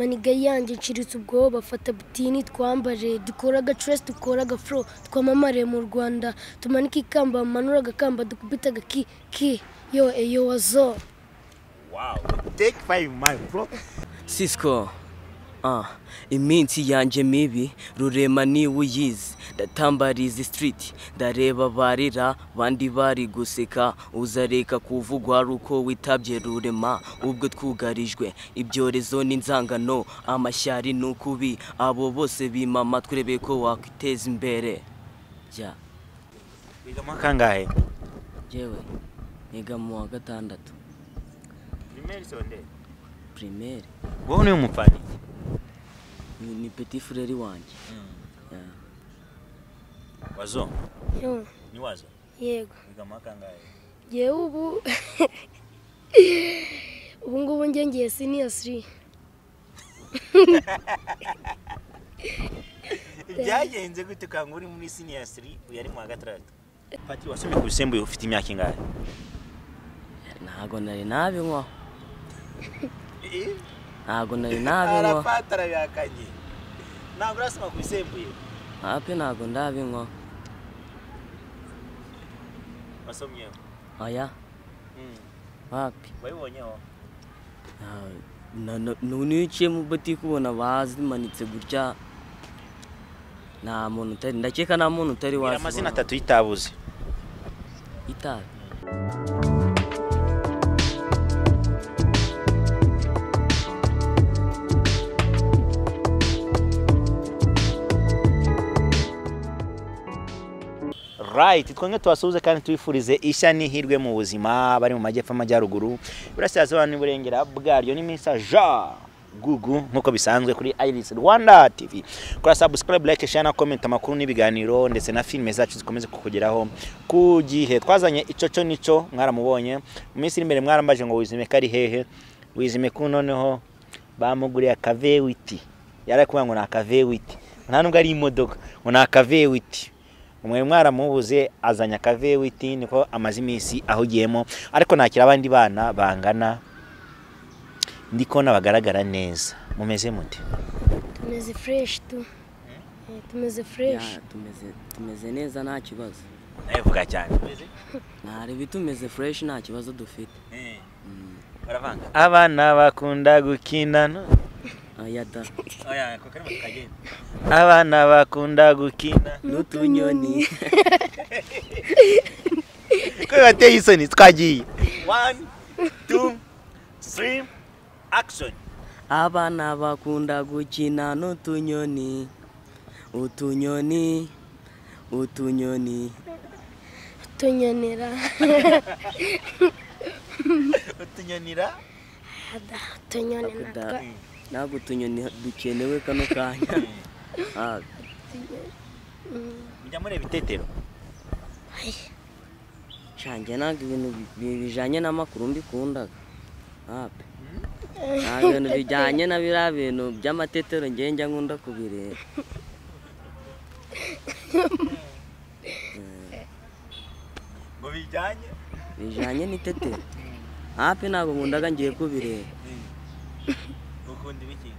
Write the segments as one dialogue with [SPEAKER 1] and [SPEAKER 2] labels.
[SPEAKER 1] Maniga yanjye nshiritse ubwoba, fata butini twambare, dukora agatress, dukora agafro, twamamare mu Rwanda, tumanike ikamba, manura agakamba, dukubita agaki ki yo eyo wazo.
[SPEAKER 2] Wow, take 5 my bro.
[SPEAKER 3] Cisco. Iminsi yanjye mibi rurema ni uyizi, ndatambariza street, ndareba barira bandi bari guseka, uzareka kuvugwa ruko witabye rurema, ubwo twugarijwe ibyorezo n'inzangano, amashyari n'ukubi, abo bose bimama twirebe ko wakwiteza imbere. Ja.
[SPEAKER 2] Wiga mu kangahe?
[SPEAKER 3] Jewe niga mu wa gatandatu.
[SPEAKER 2] Primaire, secondaire?
[SPEAKER 3] Primaire.
[SPEAKER 2] Wowe ni umupfani?
[SPEAKER 3] Ni petit frère wanjye.
[SPEAKER 2] Wazo?
[SPEAKER 1] Yo.
[SPEAKER 2] Ni wazo?
[SPEAKER 1] Yego.
[SPEAKER 2] Wiga mu kangahe?
[SPEAKER 1] Yewe ubu ngubu ngiye ngiye senior 3.
[SPEAKER 2] Byagenze gute kanga uri muri senior 3 uyari mu wa gatandatu? Pati wasomye ku bisembuye ufite imyaka ingahe?
[SPEAKER 3] Ntago nari nabinywa. Ntago nari nabinywa.
[SPEAKER 2] Arafata arabihakanye. Ntabwo urasoma ku bisembuye?
[SPEAKER 3] Ape ntago ndabinywa.
[SPEAKER 2] Wasomyeho?
[SPEAKER 3] Oya. Wapi?
[SPEAKER 2] Wabibonyeho?
[SPEAKER 3] None uciye mu butike ubona bazimanitse gutya. Nta muntu utari, ndakeka nta muntu utari wazibona.
[SPEAKER 2] Amazina atatu y'itabuze.
[SPEAKER 3] Itabi.
[SPEAKER 2] Right, twenge tubasuhuze kandi tubifurize ishya n'ihirwe mu buzima, bari mu majyepfo, amajyaruguru, iburasirazuba n'iburengera bwaryo. Ni Mr Jean Gugu nkuko bisanzwe kuri Iris Rwanda TV. Kora subscribe, like, share na comment, amakuru n'ibiganiro ndetse na filime zacu zikomeze kukugeraho ku gihe. Twazanye icoco nico mwaramubonye mu minsi iri imbere, mwarambaje ngo wizime kari hehe, wizime ku noneho bamuguriye akavewiti, yarakuvuga ngo ni akavewiti, nta nubwo ari imodoka, ngo ni akavewiti. Umwe mwaramubuze azanya akavewiti, niko amaze iminsi ahugiyemo, ariko nakira abandi bana bangana ndikona bagaragara neza. Mumeze mute?
[SPEAKER 1] Tumeze fresh tu. Tumeze fresh.
[SPEAKER 3] Tumeze neza nta kibazo.
[SPEAKER 2] Navuga cyane.
[SPEAKER 3] Nari tumeze fresh nta kibazo dufite.
[SPEAKER 2] Baravanga. Abana bakunda gukina no.
[SPEAKER 3] Oya da.
[SPEAKER 2] Oya ko karimo kagenda. Abana bakunda gukina
[SPEAKER 3] n'utunyoni.
[SPEAKER 2] Ko bateye isoni twagiye. 1 2 3 action.
[SPEAKER 3] Abana bakunda gukina n'utunyoni, utunyoni, utunyoni.
[SPEAKER 1] Utunyonera.
[SPEAKER 2] Utunyonira?
[SPEAKER 1] Utunyoni natwa.
[SPEAKER 3] Ntabwo utunyoni dukenewe kano kanya.
[SPEAKER 2] Mujya mureba itetero?
[SPEAKER 3] Shanjye ntabwo ibintu bijanye n'amakuru mbikundaga. Ape. Ntabwo ibintu bijyanye na biriya bintu by'amatetero njye njya nkunda kubireba.
[SPEAKER 2] Ngo bijyanye?
[SPEAKER 3] Bijyanye n'itetero. Ape ntabwo nkundaga ngiye kubireba.
[SPEAKER 2] Ukunda ibiki?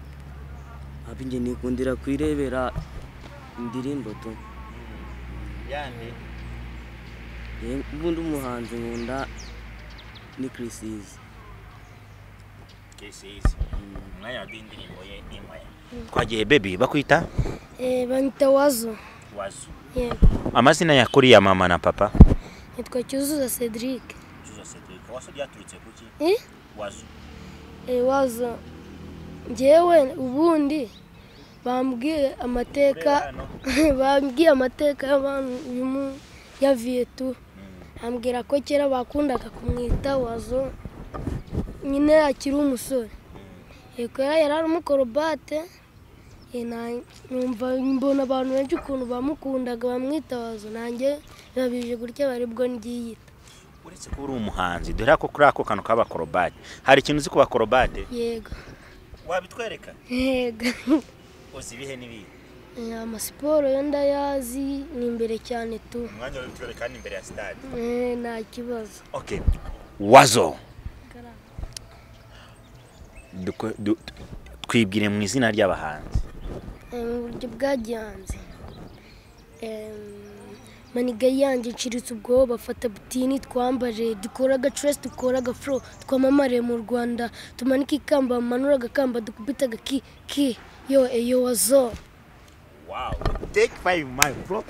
[SPEAKER 3] Ape njye nikundira kwirebera indirimbo tu.
[SPEAKER 2] Yande?
[SPEAKER 3] Ubundi umuhanzi nkunda ni Chris Easy.
[SPEAKER 2] Chris Easy. Umwanya wa indirimbo ye imwe. Twagiye baby bakwita?
[SPEAKER 1] Banyita Wazo.
[SPEAKER 2] Wazo.
[SPEAKER 1] Yego.
[SPEAKER 2] Amazina ya kuri ya mama na papa?
[SPEAKER 1] Nitwa Cyuzuzo Cedric.
[SPEAKER 2] Cyuzuzo Cedric. Wazo byaturutse kuki? Wazo.
[SPEAKER 1] Wazo. Njyewe ubundi bambwiye amateka, bambwiye amateka y'abantu ya Vietu. Ambwira ko kera bakundaga kumwita Wazo nyine akiri umusore. Yego yari ari umukorobate, numva mbona abantu benshi ukuntu bamukundaga bamwita Wazo, nanjye nabije gutya bari bwo ndiyita.
[SPEAKER 2] Uretse kuba uri umuhanzi, dore ko kuri ako kantu k'abakorobate, hari ikintu uzi ku bakorobate?
[SPEAKER 1] Yego.
[SPEAKER 2] Wabitwereka?
[SPEAKER 1] Yego.
[SPEAKER 2] Uzi ibihe n'ibihe?
[SPEAKER 1] Amasiporo yo ndayazi, ni imbere cyane tu.
[SPEAKER 2] Umwanya wabitwereka ni imbere ya stade.
[SPEAKER 1] Nta kibazo.
[SPEAKER 2] Okay. Wazo. Twibwire mu izina ry'abahanzi.
[SPEAKER 1] Mu buryo bwa gihanzi. Maniga yanjye nshiritse ubwoba, fata butini twambare, dukora agatress, dukora agafro, twamamare mu Rwanda, tumanike ikamba, manura agakamba, dukubita agaki ki yo eyo wazo.
[SPEAKER 2] Wow, take five my bro.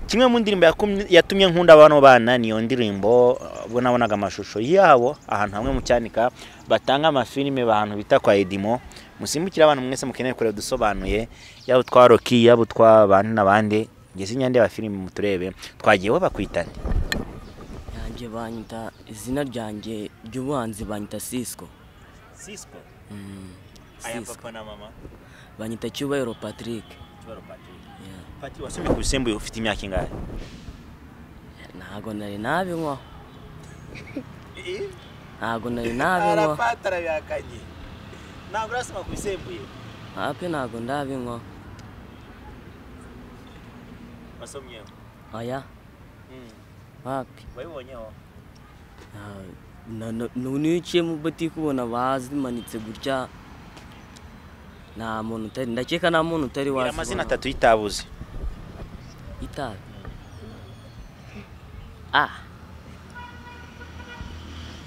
[SPEAKER 2] Kimwe mu ndirimbo yatumye nkunda bano bana niyo ndirimbo ubwo nabonaga amashusho yabo ahantu hamwe mu Cyanika batanga amafilime abantu bita kwa Edimo. Musimbukira abantu mwese mukeneye kureba dusobanuye, yabo twa Rocky, yabo twa bantu nabande. Ngeze nyande ba filime muturebe twagiye bakwitane.
[SPEAKER 3] Yanjye banyita izina ryanjye ry'ubuhanzi banyita Sisco.
[SPEAKER 2] Sisco. Aya papa na mama
[SPEAKER 3] banyita Cyubahiro Patrick.
[SPEAKER 2] Cyubahiro Patrick. Yeah. Patrick wasomye ku bisembuye ufite imyaka ingahe?
[SPEAKER 3] Ntago nari nabinywa. Ntago nari nabinywa.
[SPEAKER 2] Arafatara yakanye. Ntago urasoma ku bisembuye.
[SPEAKER 3] Ape ntago ndabinywa.
[SPEAKER 2] Wasomyeho?
[SPEAKER 3] Oya. Wapi?
[SPEAKER 2] Wabibonyeho?
[SPEAKER 3] Niciye mu butike ubona bazimanitse gutya. Nta muntu utari, ndakeka nta muntu utari wazi.
[SPEAKER 2] Amazina atatu y'itabuze.
[SPEAKER 3] Itabi. Ah.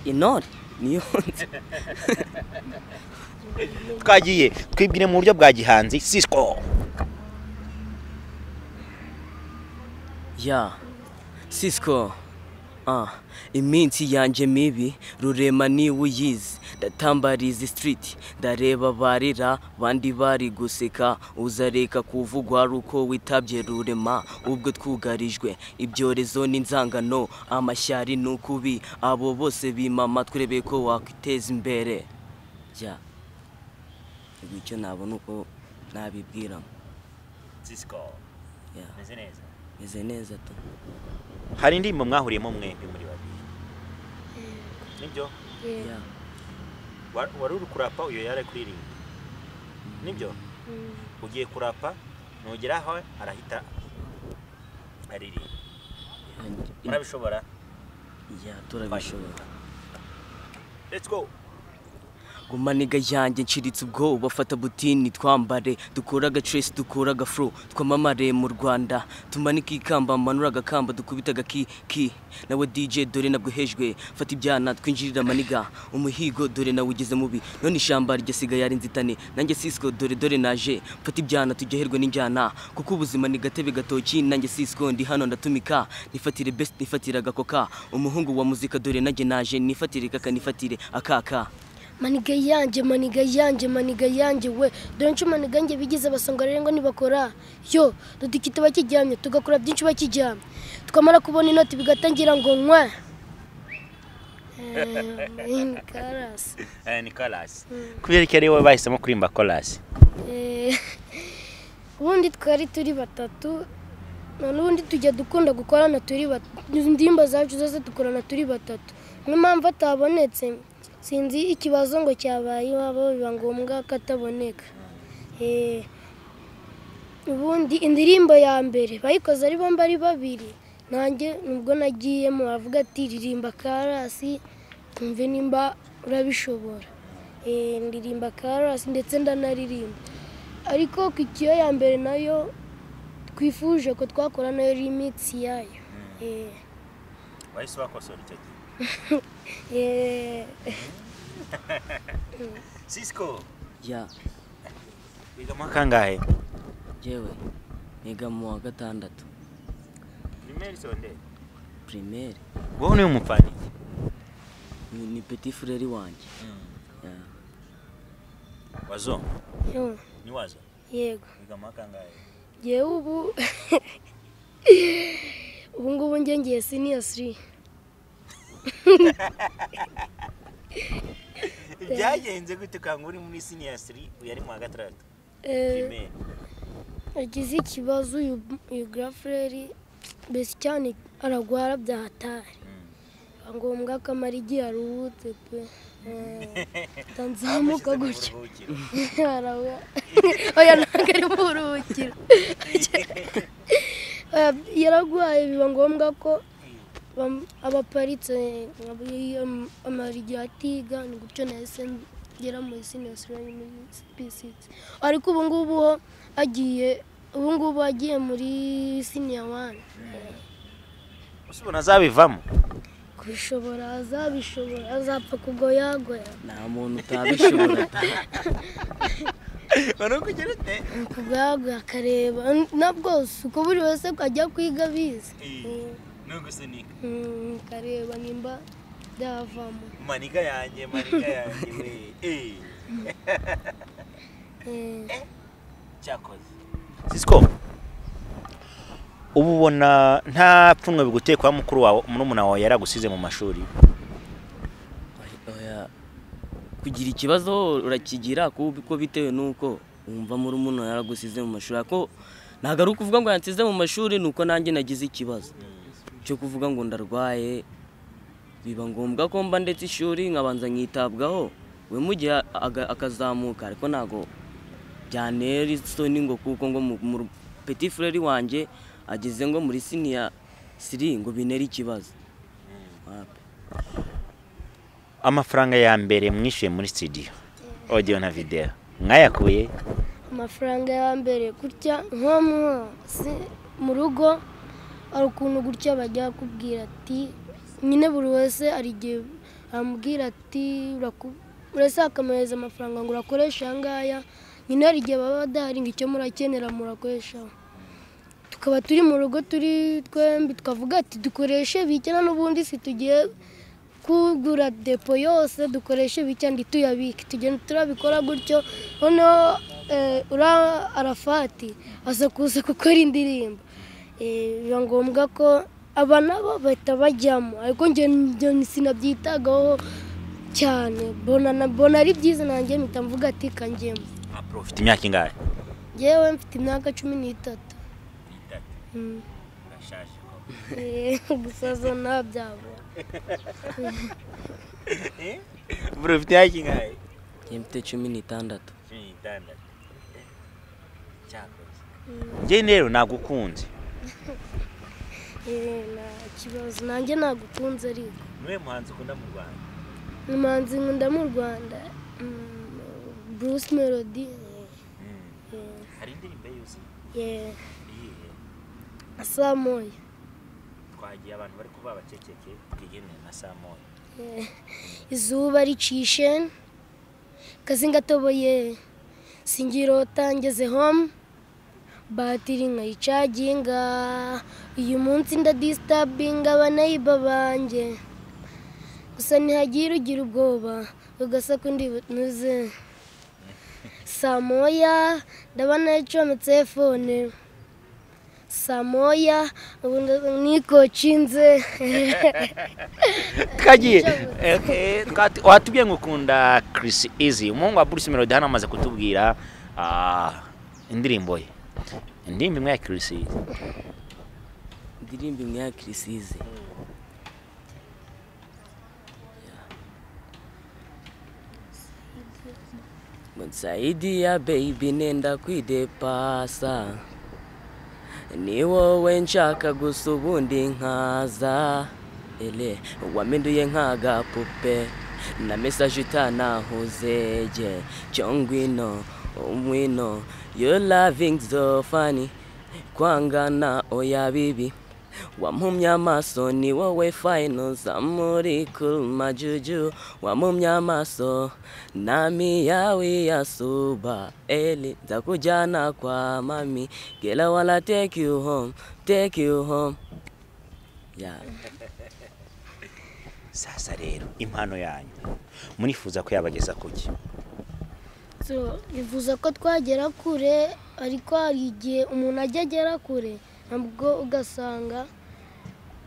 [SPEAKER 3] Intore niyo nzi.
[SPEAKER 2] Twagiye twibwire mu buryo bwa gihanzi Sisco.
[SPEAKER 3] Ya Sisco. Iminsi yanjye mibi rurema ni uyizi, ndatambariza street, ndareba barira bandi bari guseka, uzareka kuvugwa ruko witabye rurema, ubwo twugarijwe ibyorezo n'inzangano, amashyari n'ukubi, abo bose bimama twirebe ko wakwiteza imbere. Ya icyo nabona uko nabibwira.
[SPEAKER 2] Sisco.
[SPEAKER 3] Ya
[SPEAKER 2] meze neza.
[SPEAKER 3] Meze neza tu.
[SPEAKER 2] Hari indirimbo mwahuriyemo mwembi muri babiri. Nibyo?
[SPEAKER 3] Yeah.
[SPEAKER 2] Wari uri kurapa uyo yari kuririmba. Nibyo? Ugiye kurapa nugera aho arahita aririmba. Murabishobora?
[SPEAKER 3] Yeah, turabishobora.
[SPEAKER 2] Let's go.
[SPEAKER 3] Gumaniga yanjye nshiritse ubwoba, fata butini twambare, dukora agatrace, dukora agafro, twamamare mu Rwanda, tumanike ikamba, manura agakamba, dukubita agaki ki nawe DJ dore nabwo hejwe, fata ibyana twinjirira maniga, umuhigo dore nawe ugeze mubi, none ishamba ryasigaye ari nzitane, nanjye Sisco dore dore naje, fata ibyana tujyaherwe n'injyana, kuko ubuzima ni gatebe gatoki, nanjye Sisco ndi hano ndatumika, nifatire best, nifatire agakoka, umuhungu wa muzika dore nanjye naje, nifatire kaka, nifatire akaka.
[SPEAKER 1] Maniga yanjye, maniga yanjye, maniga yanjye we, dore nco maniga yanjye bigize abasonga rero ngo nibakora yo dudikita bakijyamye, tugakora byinshi bakijyamye, twamara kubona inoti bigatangira ngo nkwe. Ni chorus.
[SPEAKER 2] Ni chorus. Kubera iki ari wowe bahisemo kuririmba chorus?
[SPEAKER 1] Ubundi twari turi batatu, none ubundi tujya dukunda gukorana turi batatu, indirimbo zacu zose dukorana turi batatu. Niyo mpamvu atabonetse, sinzi ikibazo ngo cyabaye iwabo biba ngombwa kataboneka. Ubundi indirimbo ya mbere bayikoze ari bombi ari babiri, nanjye nubwo nagiyemo bavuga ati ririmba chorus twumve nimba urabishobora. Ndirimba chorus ndetse ndanaririmba, ariko ku ikiyo ya mbere nayo twifuje ko twakora nayo remix yayo.
[SPEAKER 2] Wahise wakosora icyo gihe? Sisco.
[SPEAKER 3] Ya.
[SPEAKER 2] Wiga mu kangahe?
[SPEAKER 3] Jewe niga mu wa gatandatu.
[SPEAKER 2] Primaire, secondaire?
[SPEAKER 3] Primaire.
[SPEAKER 2] Wowe ni umupfani?
[SPEAKER 3] Ni petit frère wanjye. Ya.
[SPEAKER 2] Wazo?
[SPEAKER 1] Yo.
[SPEAKER 2] Ni wazo?
[SPEAKER 1] Yego.
[SPEAKER 2] Wiga mu kangahe?
[SPEAKER 1] Jewe ubu ngubu ngiye ngiye senior 3.
[SPEAKER 2] Byagenze gute kanga uri muri senior 3 uyari mu wa gatandatu? Primaire.
[SPEAKER 1] Agize ikibazo uyu grafreri mbese cyane aragwara byahatari, ngombwa ko amara igihe aruhutse pe. Tanzamuka gutya. Oya ntabwo ari mu buruhukiro. Yaragwaye biba ngombwa ko abaparitse amara igihe atiga, ni gutyo nahise ngera muri senior 3 muri P6, ariko ubu ngubu ho agiye, ubu ngubu agiye muri senior 1.
[SPEAKER 2] Usubona azabivamo?
[SPEAKER 1] Kubishobora azabishobora, azapfa kugoyagoya.
[SPEAKER 3] Nta muntu utabishobora.
[SPEAKER 1] Kugoyagoya akareba nabwo uko buri wese ajya kwiga bize
[SPEAKER 2] no gusunika
[SPEAKER 1] kareba nimba byavamo.
[SPEAKER 2] Maniga yanjye we cyakoze. Sisqo, ubu ubona nta pfunwe biguteye kwa mukuru wawe murumuna wawe yaragusize mu mashuri?
[SPEAKER 3] Oya, kugira ikibazo urakigira kuko bitewe nuko wumva murumuna yaragusize mu mashuri, ariko ntabwo ari ukuvuga ngo yansize mu mashuri, nuko nanjye nagize ikibazo cyo kuvuga ngo ndarwaye, biba ngombwa ko mba ndetse ishuri nkabanza nkitabwaho we mu gihe akazamuka, ariko ntago byantera isoni ngo kuko ngo mu petit frère wanjye ageze ngo muri senior 3 ngo binere ikibazo.
[SPEAKER 2] Amafaranga ya mbere mwishyuye muri studio audio na video mwayakuye?
[SPEAKER 1] Amafaranga ya mbere gutya nko mu rugo ari ukuntu gutya bajya kubwira ati nyine buri wese ari igihe amubwira ati urese akamuhereza amafaranga ngo urakoresha ngaya, nyine hari igihe baba badahari ngo icyo murakenera murakoresha. Tukaba turi mu rugo turi twembi tukavuga ati dukoreshe bike n'ubundi si tugiye kugura depo yose, dukoreshe bike ndi tuyabike, tugenda turabikora gutyo. Noneho ura Arafati aza kuza gukora indirimbo, biba ngombwa ko aba nabo bahita bajyamo, ariko njye sinabyitagaho cyane, mbona ari byiza nanjye mpita mvuga ati kanjyemo.
[SPEAKER 2] Ufite imyaka ingahe?
[SPEAKER 1] Njyewe mfite imyaka 13. Gusaza ntabyabura.
[SPEAKER 2] Bro, ufite imyaka ingahe?
[SPEAKER 3] Njye mfite 16.
[SPEAKER 2] 16. Cyakoze. Njye rero nagukunze.
[SPEAKER 1] Nta kibazo, nanjye nagukunze ariko.
[SPEAKER 2] Niwe muhanzi ukunda mu Rwanda?
[SPEAKER 1] Umuhanzi nkunda mu Rwanda Bruce Melody.
[SPEAKER 2] Hari indirimbo yuzuye?
[SPEAKER 1] Yeah. Saa moya.
[SPEAKER 2] Twagiye abantu bari kuba abaceceke twigendere na saa moya.
[SPEAKER 1] Izuba ricishe kazi ngatoboye singirota ngeze home batiri nkayicaginga, uyu munsi ndadisturbinga abanayiba banjye, gusa ntihagira ugira ubwoba ugasaka undi bunuze. Saa moya ndabona yacometse phone, saa moya nikocinze.
[SPEAKER 2] Kagiye watubwiye ngo ukunda Chris Easy, umuhungu wa Bruce Melody, hano amaze kutubwira indirimbo ye. Indirimbo imwe ya Chris Easy.
[SPEAKER 3] Indirimbo imwe ya Chris Easy. Msaidia baby nenda kwidepasa, ni wowe nshaka gusa ubundi nkaza, ele waminduye nk'agapupe na message itanahuzeje cyongwino umwino, your loving so funny kwangana oya bibi, wampumye amaso ni wowe final zamuri cool majuju, wampumye amaso nami yawe yasuba eli nzakujyana kwa mami gela wala take you home, take you home. Yeah.
[SPEAKER 2] Sasa rero impano yanyu murifuza ko yabageza kuki?
[SPEAKER 1] So bivuza ko twagera kure, ariko hari igihe umuntu ajya agera kure nabwo ugasanga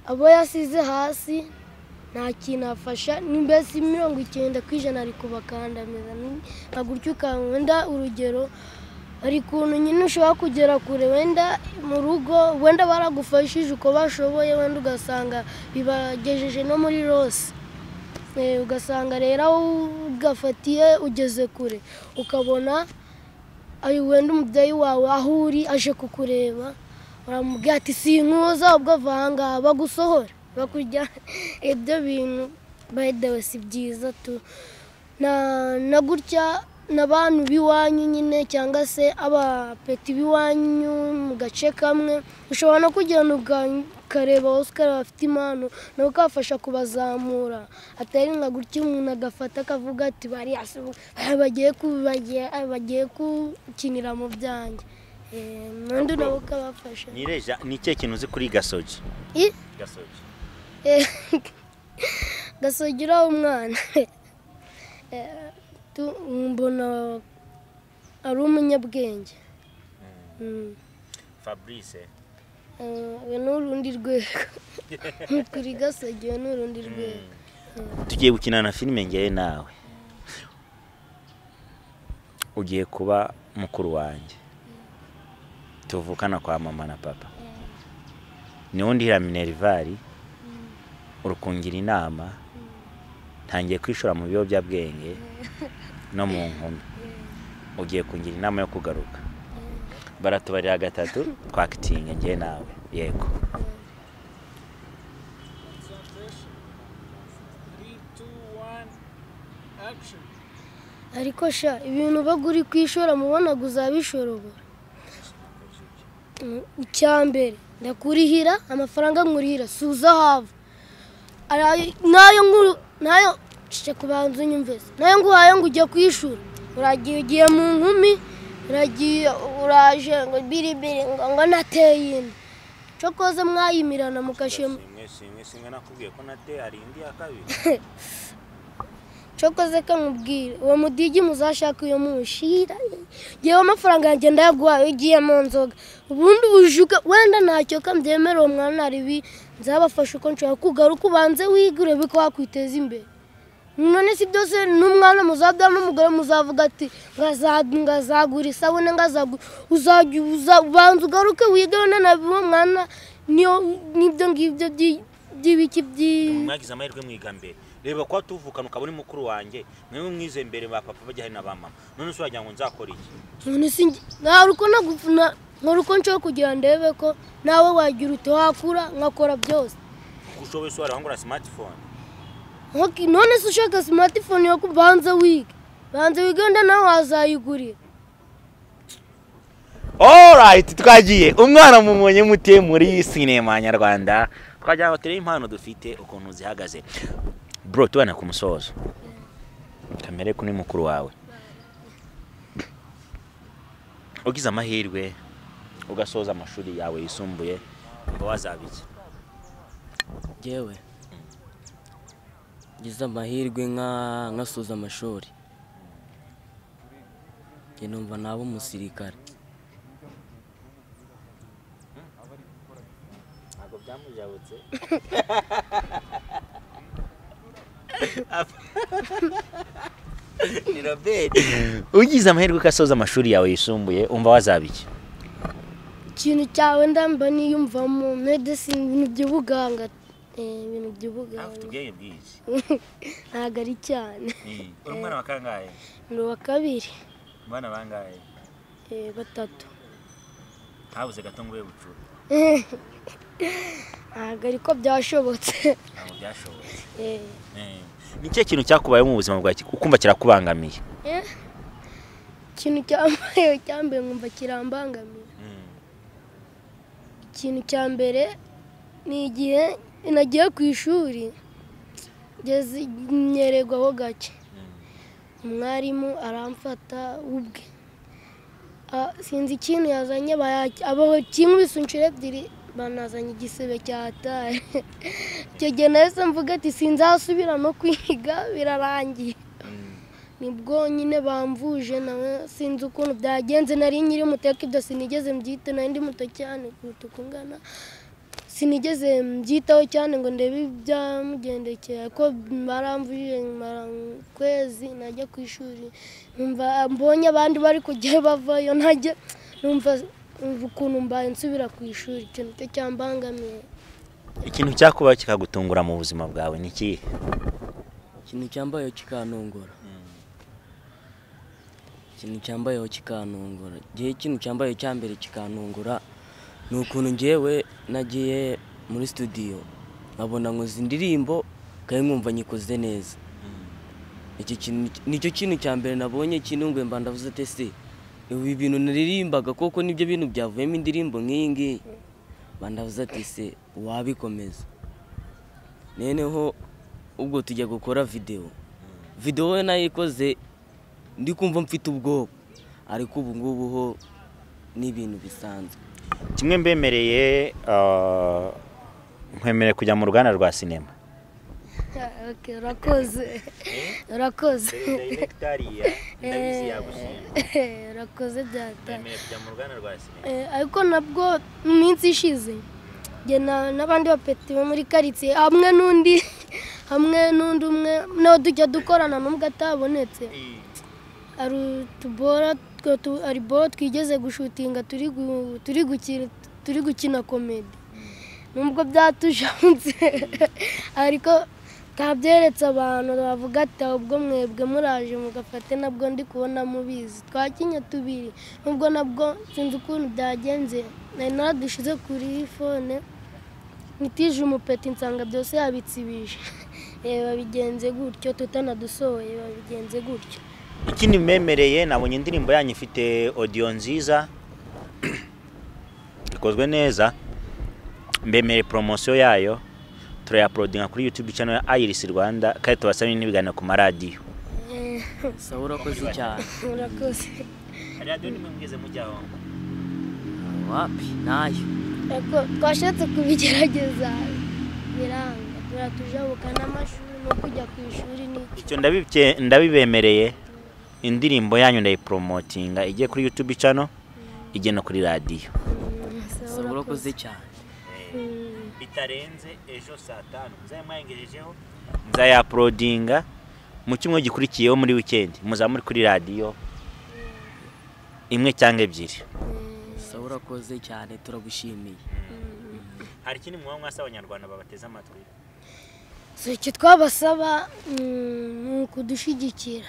[SPEAKER 1] abo yasize hasi nta kintu afasha, mbese 90% ari kubakandamiza nka gutyo. Wenda urugero hari ukuntu nyine ushobora kugera kure, wenda mu rugo wenda baragufashije uko bashoboye, wenda ugasanga bibagejeje no muri rose, ugasanga rero aho ugafatiye ugeze kure, ukabona ayo wenda umubyeyi wawe aho uri aje kukureba baramubwira ati sinkuza ubwo vanga bagusohora bakujya. Ibyo bintu by the way si byiza tu, Na gutya n'abantu b'iwanyu nyine cyangwa se abapeti b'iwanyu mu gace kamwe, ushobora no kugenda ukareba Oscar bafite impano nawe ukabafasha kubazamura. Atari nka gutya umuntu agafata akavuga ati bariya bagiye gukinira mu byanjye. N'undi nawe ukabafasha.
[SPEAKER 2] Nireja, ni ikihe kintu uzi kuri Gasogi? Gasogi.
[SPEAKER 1] Gasogi uriya umwana mbona ari umunyabwenge.
[SPEAKER 2] Fabrice
[SPEAKER 1] we ni urundi rwego. Kuri Gasogi we ni urundi rwego.
[SPEAKER 2] Tugiye gukina na filime ngewe nawe. Ugiye kuba mukuru wanjye. Tuvukana kwa mama na papa. Niwo ndihira Minerval, urukungira inama, ntangiye kwishora mu biyobyabwenge no mu nkumi. Ugiye kungira inama yo kugaruka. Baratubarira gatatu twakitinga ngewe nawe. Yego.
[SPEAKER 4] 3, 2, 1, action.
[SPEAKER 1] Ariko sha ibintu baguri kwishora mubona guzabishorobora. Icyambere ndakurihira amafaranga nkurihira suza hava. Nayo nkuru nayo cece kubanza unyumvese. Nayo nguhaye ngo ujye kwishura. Uragiye ugiye mu nkumi, uragiye uraje ngo biribiri ngo nateye inda. Cokoze mwayimirana mukashema.
[SPEAKER 2] Simwe nakubwiye ko nateye hari indi ya kabiri.
[SPEAKER 1] Cokoze kamubwira uwo mudigi muzashaka iyo mushira. Ngewe amafaranga yanjye ndayaguhaye ugiye mu nzoga. Ubundi ujuka wenda ntacyo kambyemera uwo mwana ari nzabafasha uko nshobora kugaruka ubanze wigure biko wakwiteza imbere. None si byose n'umwana muzabyara n'umugore muzavuga ati ngazagura isabune ngazagura, uzajya ubanza ugaruke wige wenda na uwo mwana niyo nibyo ngibyo by'ibiki byi
[SPEAKER 2] mwagize amahirwe mwiga mbere. Reba kwa tuvukana ukaba uri mukuru wanjye, mwe mwize mbere ba papa bajya hari na ba mama. None se wagira ngo nzakora iki?
[SPEAKER 1] None si ntaruko nagufuna nkoruko nshobora kugira ndebe ko nawe wagira ute wakura nkakora byose.
[SPEAKER 2] Ushoboye se warangura smartphone?
[SPEAKER 1] None se ushaka smartphone yo kubanza wige. Banza wige wenda nawe wazayigurira.
[SPEAKER 2] Alright, twagiye. Umwana mumubonye mute muri sinema nyarwanda. Twagira ngo turebe impano dufite ukuntu zihagaze. Bro, tubana ku musozo. Kamere kuri mukuru wawe. Ugize amahirwe ugasoza amashuri yawe yisumbuye, ngo wazabiki?
[SPEAKER 3] Jewe ngize amahirwe nkasoza amashuri, njye numva naba umusirikare.
[SPEAKER 2] Ntabwo byamujabutse. Ni Robert. Ugize amahirwe ugasoza amashuri yawe yisumbuye, umva wazabiki?
[SPEAKER 1] Ikintu cyawe ndamba niyumvamo medicine, ibintu by'ubuganga. Ibintu by'ubuganga.
[SPEAKER 2] Afite ubwenge bwinshi.
[SPEAKER 1] Ntabwo ari cyane.
[SPEAKER 2] Uri umwana wa kangahe?
[SPEAKER 1] Ni uwa kabiri.
[SPEAKER 2] Umwana bangahe?
[SPEAKER 1] Batatu.
[SPEAKER 2] Habuze gato ngo ube bucura.
[SPEAKER 1] Ntabwo ariko byashobotse.
[SPEAKER 2] Ntabwo byashobotse. Ni ikihe kintu cyakubayeho mu buzima bwawe ukumva kirakubangamiye?
[SPEAKER 1] Ikintu cyambayeho cyambere nkumva kirambangamiye. Ikintu cya mbere ni igihe nagiye ku ishuri ngeze nyeregwaho gake. Umwarimu aramfata ubwe. Sinzi ikintu yazanye, kinkubise inshuro ebyiri banazanye igisebe cyataye. Icyo gihe nahise mvuga ati sinzasubira no kwiga birarangiye. Nibwo nyine bamvuje nawe sinzi ukuntu byagenze, nari nkiri muto ariko ibyo sinigeze mbyita, nari ndi muto cyane kuruta uko ungana. Sinigeze mbyitaho cyane ngo ndebe ibyamugendekeye, ariko baramvuje mara ukwezi najya ku ishuri numva mbonye abandi bari kujyayo bavayo, najya numva ukuntu mbaye nsubira ku ishuri. Icyo nicyo cyambangamiye.
[SPEAKER 2] Ikintu cyakubaho kikagutungura mu buzima bwawe ni ikihe?
[SPEAKER 3] Ikintu cyambayeho kikantungura. Ikintu cyambayeho kikantungura. Igihe ikintu cyambayeho cya mbere kikantungura ni ukuntu njyewe nagiye muri studio nkabona nkoze indirimbo kandi nkumva nyikoze neza. Nicyo kintu cya mbere nabonye kinunguye, mba ndavuze ati se ibi bintu naririmbaga koko nibyo bintu byavuyemo indirimbo nk'iyi ngiyi? Mba ndavuze ati se wabikomeza. Noneho ubwo tujya gukora video, video we nayikoze ndi kumva mfite ubwoba, ariko ubu ngubu ho ni ibintu bisanzwe.
[SPEAKER 2] Kimwe mbemereye, nkwemereye kujya mu ruganda rwa sinema.
[SPEAKER 1] Okay, urakoze, urakoze.
[SPEAKER 2] Ndabizi yagushima.
[SPEAKER 1] Urakoze data.
[SPEAKER 2] Mbemereye kujya mu ruganda rwa sinema.
[SPEAKER 1] Ariko nabwo mu minsi ishize njye n'abandi bapeti bo muri karitsiye hamwe n'undi umwe nawe tujya dukorana n'ubwo atabonetse, hari utubora hari boro twigeze gushutinga turi gukina komedi, nubwo byatujamutse ariko twabyeretse abantu bavuga ati ubwo mwebwe muraje mugafate, nabwo ndi kubona mubizi twakinye tubiri, nubwo nabwo sinzi ukuntu byagenze, nari naradushize kuri fone nitije umupeti nsanga byose yabitsibije. Babigenze gutyo tutanadusohoye, babigenze gutyo.
[SPEAKER 2] Ikindi mbemereye, nabonye indirimbo yanyu ifite audio nziza ikozwe neza, mbemere promotion yayo turayaploadinga kuri YouTube channel ya Iris Rwanda, kandi tubasaba n'ibiganiro ku maradiyo.
[SPEAKER 3] Sawa, urakoze cyane.
[SPEAKER 1] Urakoze.
[SPEAKER 2] Radio nimwe mugeze mujyaho?
[SPEAKER 3] Wapi nayo.
[SPEAKER 1] Ariko twashatse kubigerageza biranga, turatujabuka n'amashuri no kujya ku ishuri n'iki.
[SPEAKER 2] Icyo ndabibemereye, indirimbo yanyu ndayipromotinga igiye kuri YouTube channel, igiye no kuri radio.
[SPEAKER 3] Sawa, urakoze cyane.
[SPEAKER 2] Bitarenze ejo saa 5 muzaye mwayengejejeho, nzayaploadinga mu cyumweru gikurikiyeho muri weekend, muzamuri kuri radio imwe cyangwa ebyiri.
[SPEAKER 3] Sawa, urakoze cyane, turagushimiye.
[SPEAKER 2] Hari ikindi muba mwasaba abanyarwanda babateze amatwi?
[SPEAKER 1] So icyo twabasaba ni ukudushyigikira.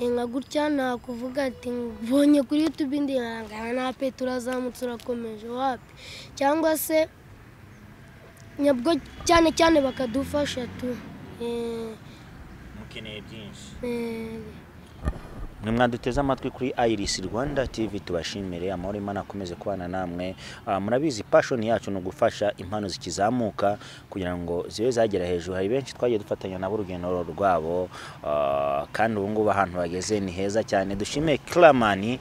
[SPEAKER 1] Nka gutya nakuvuga ati mbonye kuri YouTube indi na pe turazamutse urakomeje, wapi, cyangwa se nyabwo cyane cyane bakadufasha tu.
[SPEAKER 2] Mukeneye byinshi. Mwe mwaduteze amatwi kuri Iris Rwanda TV, tubashimire, amahoro Imana akomeze kubana namwe. Murabizi passion yacu ni ugufasha impano zikizamuka kugira ngo zibe zagera hejuru. Hari benshi twagiye dufatanya nabo urugendo rwabo, kandi ubu ngubu ahantu bageze ni heza cyane. Dushimiye Clamani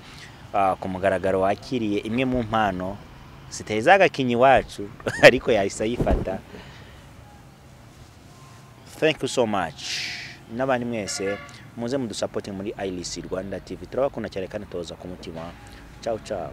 [SPEAKER 2] ku mugaragaro wakiriye imwe mu mpano zitari zagakinyi wacu ariko yahise ayifata. Thank you so much. N'abandi mwese muze mudusapote muri Iris Rwanda TV, turabakunda cyane kandi toza ku mutima. Ciao ciao.